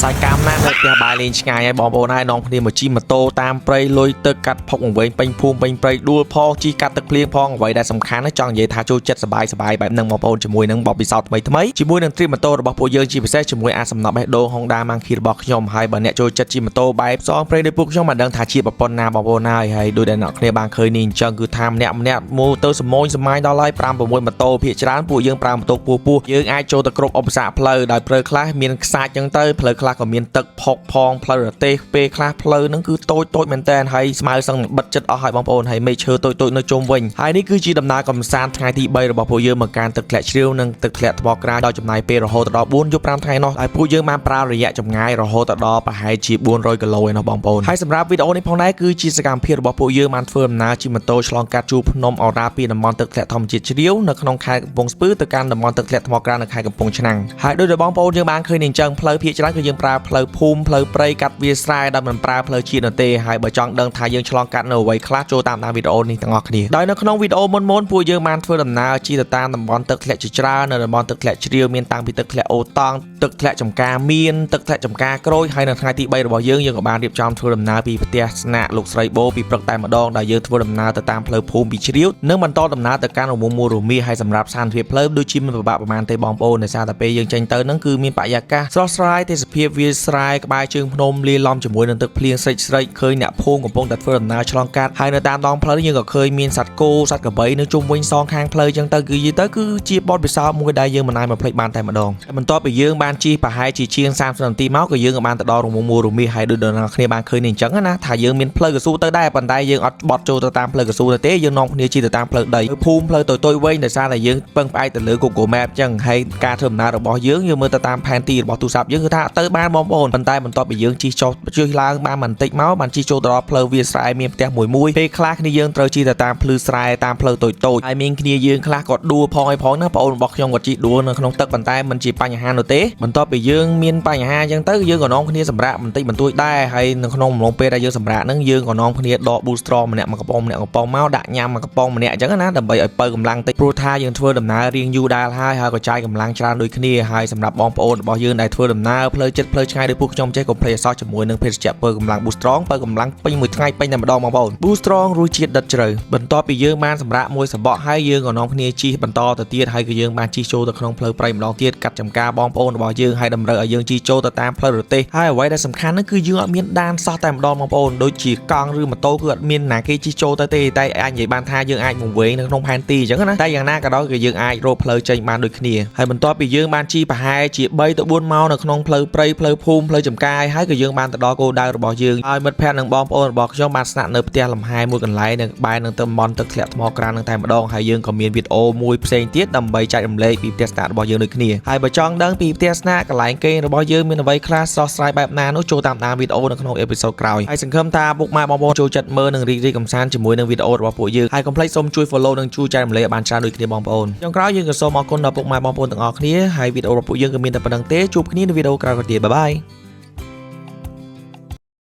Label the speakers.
Speaker 1: សាច់កម្មណាស់នៅផ្ទះបាយលេងឆ្ងាយហើយបងប្អូនហើយនាំគ្នាមកជិះម៉ូតូតាមព្រៃលុយទឹកកាត់ផុកវង្វេងពេញភូមិពេញព្រៃដួលផងជិះកាត់ទឹកភ្លៀងផងអ្វីដែលសំខាន់ណាចង់និយាយថាចូលចិត្តសបាយសបាយបែបហ្នឹងបងប្អូនជាមួយនឹងបទពិសោធន៍ថ្មីថ្មីជាមួយនឹង trip ម៉ូតូរបស់ពួកយើងជាពិសេសជាមួយអាសំណប់បេះដូង Honda Monkey របស់ខ្ញុំហើយបើអ្នកចូលចិត្តជិះម៉ូតូបែបផ្សងព្រេងដូចពួកខ្ញុំមិនដឹងថាជាប្រពន្ធណាបងប្អូនហើយហើយដោយដែលអ្នកគ្នាបានឃើញនេះអញ្ចឹងគឺថាម្នាក់ម្នាក់មកទៅសម៉ូញសម៉ាញដល់ហើយ5 6ម៉ូតូភាគច្រើនពួកយើងប្រើម៉ូតូពោះពោះយើងអាចចូលទៅគ្រប់ឧបសគ្គផ្លូវដោយផ្លូវខ្លះមានខ្សាច់ចឹងទៅផ្លូវខ្លះក៏មានទឹកផុកផងផ្លូវរទេះពេលខ្លះផ្លូវហ្នឹងគឺតូចតូចមែនតើហើយស្មៅសឹងបិទចិត្តអស់ហើយបងប្អូនហើយមេឃឈើតូចតូចនៅជុំវិញហើយនេះគឺជាដំណើរកំសាន្តថ្ងៃទី3របស់ពួកយើងមកកាន់ទឹកធ្លាក់ជ្រាវនិងទឹកធ្លាក់ថ្មក្រាដោយចំណាយពេលរហូតដល់4យប់5ថ្ងៃនោះហើយពួកយើងបានប្រើរយៈចម្ងាយរហូតដល់ប្រហែលជា400គីឡូឯណោះបងប្អូនហើយសម្រាប់វីដេអូនេះផងដែរគឺជាសកម្មភាពរបស់ពួកយើងបានធ្វើដំណើរជិះម៉ូតូឆ្លងកាត់ជួរភ្នំអរ៉ាពីតំបន់ទឹកធ្លាក់ធម្មជាតិជ្រាវនៅក្នុងខេត្តកំពង់ស្ពឺទៅកាន់តំបន់ទឹកធ្លាក់ថ្មក្រានៅខេត្តកំពង់ឆ្នាំងហើយដោយដែលបងប្អូនយើងបានឃើញនេះអញ្ចឹងផ្លូវភាគច្រើនគឺយើងប្រើផ្លូវភូមិផ្លូវព្រៃកាត់វាលស្រែដោយមិនប្រើផ្លូវជាតិនោះទេហើយបើចង់ដឹងថាយើងឆ្លងកាត់នៅអ្វីខ្លះចូលតាមដានវីដេអូនេះទាំងអស់គ្នាដោយនៅក្នុងវីដេអូមុនៗពួកយើងបានធ្វើដំណើរជិះទៅតាមតំបន់ទឹកធ្លាក់ជាច្រើននៅតំបន់ទឹកធ្លាក់ជ្រាវមានតាំងពីទឹកធ្លាក់អូតង់ទឹកធ្លាក់ចំការមានទឹកធ្លាក់ចំការក្រូចហើយនៅថ្ងៃទី3របស់យើងយើងក៏បានរៀបចំធ្វើដំណើរពីផ្ទះស្នាក់លោកស្រីបូពីព្រឹកតែម្ដងដែលយើងធ្វើដំណើរទៅតាមផ្លូវភូមិពីជ្រាវនិងបន្តដំណើរទៅកាន់រង្វង់មូលរមៀហើយសម្រាប់ស្ថានភាពផ្លូវដូចជាមិនពិបាកប្រហែលទេបងប្អូនដោយសារតែពេលយើងចេញទៅហ្នឹងគឺមានបរិយាកាសស្រស់ស្រាយទេសភាពវាលស្រែក្បែរជើងភ្នំលាយឡំជាមួយនឹងទឹកភ្លៀងស្រិចស្រិចឃើញអ្នកភូមិកំពុងតែធ្វើដំណើរឆ្លងកាត់ហើយនៅតាមដងផ្លូវយើងក៏ឃើញមានសត្វគោសត្វក្របីនៅជុំវិញសងខាងផ្លូវចឹងទៅគឺនិយាយទៅគឺជាបទពិសោធន៍មួយដែលយើងមិនអាចបំភ្លេចបានតែម្ដងហើយបន្ទាប់ពីយើងបានជិះប្រហែលជាជាង30នាទីមកក៏យើងក៏បានទៅដល់រង្វង់មូលរមៀហើយដូចដល់គ្នាបានឃើញនេះអញ្ចឹងណាថាយើងមានផ្លូវកស៊ូទៅដែរប៉ុន្តែយើងអត់បត់ចូលទៅតាមផ្លូវកស៊ូទៅទេយើងនាំគ្នាជិះទៅតាមផ្លូវដីភូមិផ្លូវតូចៗវិញដោយសារតែយើងពឹងផ្អែកទៅលើ Google Map អញ្ចឹងហើយការធ្វើដំណើររបស់យើងយើងមើលទៅតាមផែនទីរបស់ទូរស័ព្ទយើងគឺថាទៅបានបងប្អូនប៉ុន្តែបន្ទាប់ពីយើងជិះចុះជិះឡើងបានបន្តិចមកបានជិះចូលទៅដល់ផ្លូវវាលស្រែមានផ្ទះមួយមួយពេលខ្លះគ្នាយើងត្រូវជិះទៅតាមភ្លឺស្រែតាមផ្លូវតូចតូចហើយមានគ្នាយើងខ្លះក៏ដួលផងអីផងណាបងប្អូនរបស់ខ្ញុំក៏ជិះដួលនៅក្នុងទឹកប៉ុន្តែមិនជាបញ្ហានោះទេបន្ទាប់ពីយើងមានបញ្ហាអញ្ចឹងទៅយើងក៏នាំគ្នាសម្រាកបន្តិចបន្តួចដែរហើយនៅក្នុងអំឡុងពេលដែលយើងសម្រាកហ្នឹងយើងក៏នាំគ្នាដក booster ម្នាក់មួយកំប៉ុងម្នាក់កំប៉ុងមកដាក់ញ៉ាំមួយកំប៉ុងម្នាក់អញ្ចឹងណាដើម្បីឲ្យបើកម្លាំងតិចព្រោះថាយើងធ្វើដំណើររៀងយូរដែរហើយហើយក៏ចាយកម្លាំងច្រើនដូចគ្នាហើយសម្រាប់បងប្អូនរបស់យើងដែលធ្វើដំណើរផ្លូវចិត្តផ្លូវឆ្ងាយដូចពួកខ្ញុំចេះកុំភ្លេចអសោះជាមួយនឹងភេសជ្ជៈពើកម្លាំង Boost Strong បើកម្លាំងពេញមួយថ្ងៃពេញតែម្ដងបងប្អូន Boost Strong រសជាតិដិតជ្រៅបន្ទាប់ពីយើងបានសម្រាកមួយសបកហើយយើងក៏នាំគ្នាជិះបន្តទៅទៀតហើយក៏យើងបានជិះចូលទៅក្នុងផ្លូវព្រៃម្ដងទៀតកាត់ចំការបងប្អូនរបស់យើងហើយតម្រូវឲ្យយើងជិះចូលទៅតាមផ្លូវរទេះហើយអ្វីដែលសំខាន់នោះគឺយើងអត់មានដានសោះតែម្ដងបងប្អូនដូចជាកង់ឬម៉ូតូគឺអត់មានណាគេជិះចូលទៅទេតែអាចនិយាយបានថាយើងអាចវង្វេងនៅក្នុងផែនទីអញ្ចឹងណាតែយ៉ាងណាក៏ដោយក៏យើងអាចរកផ្លូវចេញបានដូចគ្នាហើយបន្ទាប់ពីយើងបានជិះប្រហែលជា3ទៅ4ម៉ោងនៅក្នុងផ្លូវព្រៃផ្លូវភូមិផ្លូវចំការហើយក៏យើងបានទៅដល់គោលដៅរបស់យើងហើយមិត្តភ័ក្តិនិងបងប្អូនរបស់ខ្ញុំបានស្នាក់នៅផ្ទះលំហែមួយកន្លែងនៅក្បែរនឹងតំបន់ទឹកធ្លាក់ថ្មក្រាននឹងតែម្ដងហើយយើងក៏មានវីដេអូមួយផ្សេងទៀតដើម្បីចែករំលែកពីផ្ទះស្នាក់របស់យើងដូចគ្នាហើយបើចង់ដឹងពីផ្ទះស្នាក់កន្លែងគេងរបស់យើងមានអ្វីខ្លះស្រស់ស្រាយបែបណានោះចូលតាមដានវីដេអូនៅក្នុង episode ក្រោយហើយសង្ឃឹមថាពុកម៉ែបងប្អូនចូលចិត្តមើលនិងរីករាយកម្សាន្តជាមួយនឹងវីដេអូរបស់ពួកយើងហើយកុំភ្លេចសូមជួយ follow និងជួយចែករំលែកឲ្យបានច្រើនដូចគ្នាបងប្អូនចុងក្រោយយើងក៏សូមអរគុណដល់ពុកម៉ែបងប្អូនទាំងអស់គ្នាហើយវីដេអូរបស់ពួកយើងក៏មានតែប៉ុណ្ណឹងទេជួបគ្នានៅវីដេអូក្រោយៗទៀត bye bye.